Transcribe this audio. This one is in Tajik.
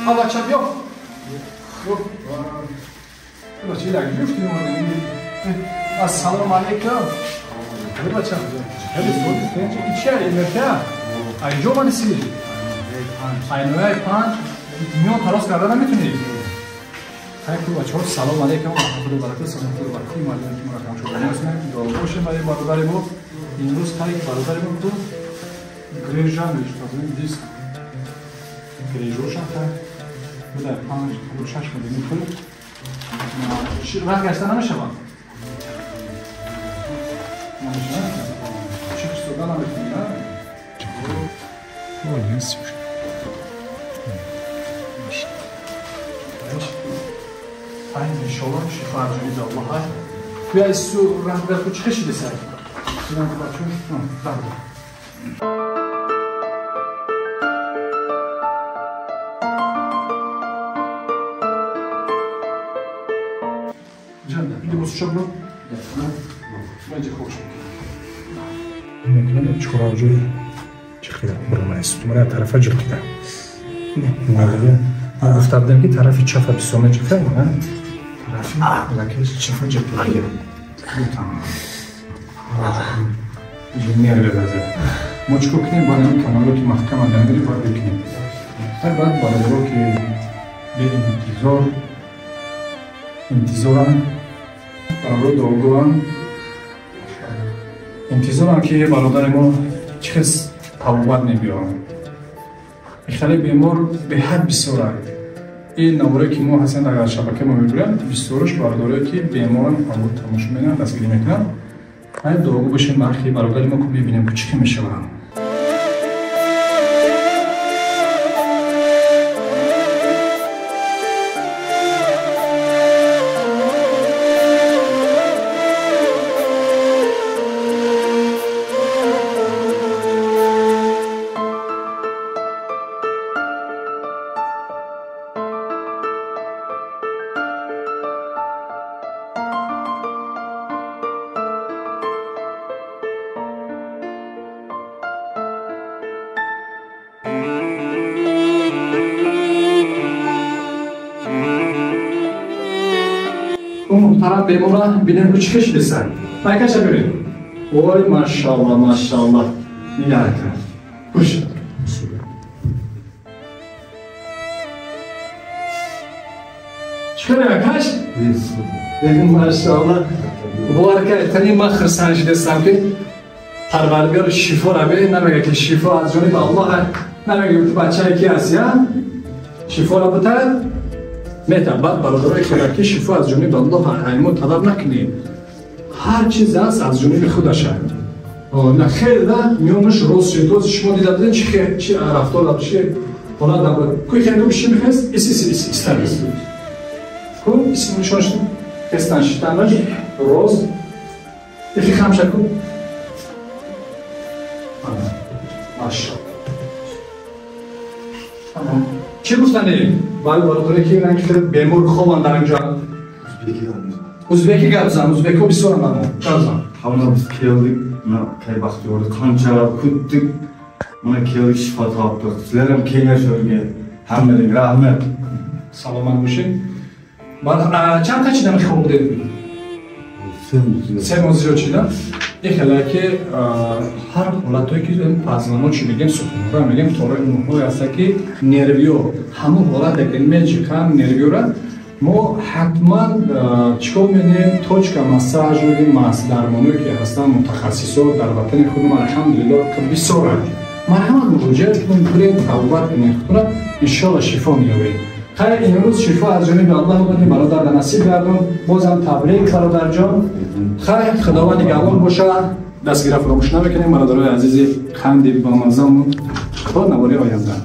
А бача биё. Бача як гуфтӣ ассалому алайкум. Бача. Хеле зуд чия МРТ? Айҷо омадиси? Айнояи 5 миён тарос карда наметунӣ? Хайр бачаҳо, салом алайкум ва раҳматуллоҳи ва баракатуҳ. Салом ва баракатуҳ мардуме ки моро тамошо мекунанд. Дуо бошем барои бародари мо. Имрӯз хайр бародари мо ту грежа мешавад, диск грежошам хайр. Буда 5 6 миллиметр. Раҳ гашта намешавад. Намешавад. Чӣ истода наметунӣ, на? Ай, иншаллоҳ шифо аз ҷониби Аллоҳ. Бия ису раҳ дар ту чӣ хешиди сай? Бачо, чуқур ҷиқида бурмайст мара тарафа ҷиқида мо гуфта будем ки тарафи чапа бисёр меҷиқида тарафи лакаш чапа ҷиқида нерве мо чӣ кор кунем бояд ҳамин каналро ки маҳкам андари бояд бикунем ҳар баъд бародаро ки беинтизор интизоранд бародаро дуогӯанд интизорам ки бародари мо чӣ хел табобат мебиёранд. Хеле бемор беҳад бисёранд. Ин наворе ки мо ҳастем дар шабака мо мебинем, бисёраш бародарое ки беморанд ҳамон тамошо мекунанд, дастгирӣ мекунанд. Ҳай дуогӯ бошем бархи бародари мо ки мебинем ки чӣ хел мешаванд. Муҳтарам бемора бинем ку чӣ кашидесан. Майкаша бибин. Ой, машалла, машалла. Нигаҳ кун. Хуш. Чӣ кор якаш? Машалла. Бовар кар, тани ман хурсанд шидестам ки Парвардигор шифо ра бе, намега ки шифо аз ҷониби Аллоҳ, намега ки бачае ки ҳаст, я? Шифо ра битад мета баъд бародарои худо ки шифо аз ҷониби Аллоҳ мо талаб накунем. Ҳар чиз аст аз ҷониби худаша. На хел да миёнаш рост шуд. Боз шумо дида будед чи рафтор дад, чи ҳолат набуд. Куй хел чи мехест? Ис ис ис истан. Ку ис нишон шуд. Хестан шитанаш рост. Ихи хамша ку. Машаллоҳ. Чӣ гуфтанӣ? Баъд бародаре ки ранг бемор хобанд дар инҷо. Узбеки гап зан, узбекҳо бисёранд бар мо. Гап зан. Ҳамамиз келdik, mana kay baxtiyorlik qancha kutdik, mana keldik, shifo topdik. Sizlar ham kelinglar hammaga rahmat. Саломат бошед. Баъд чанд та чида мехоб будед? Се моҳ зиёд чида? Ихеле ки ҳар ҳолатое ки пазвано чӣ мегем, сухунҳоро мегем, тораи муҳое ҳаста ки нервиё ҳамон ҳолате ки меҷиқанд нервиёра мо ҳатман чӣ кор менем, точка массаж мегем, дармоное ки ҳастанд мутахассисо дар ватани худмон алҳамдулиллоҳ бисёранд. Марҳамат муроҷиат кунем, кунем, табобат кунем худро, иншоалло шифо меёбед. Хайр, имрӯз шифо аз ҷониби Аллоҳ омадем, бародар дар насиб гардон. Бозам табрик бародарҷон. Хайр, Худованд нигаҳбон бошад. Дастгира фаромӯш намекунем бародарои азизи қанди бомаззамон то навори оянда.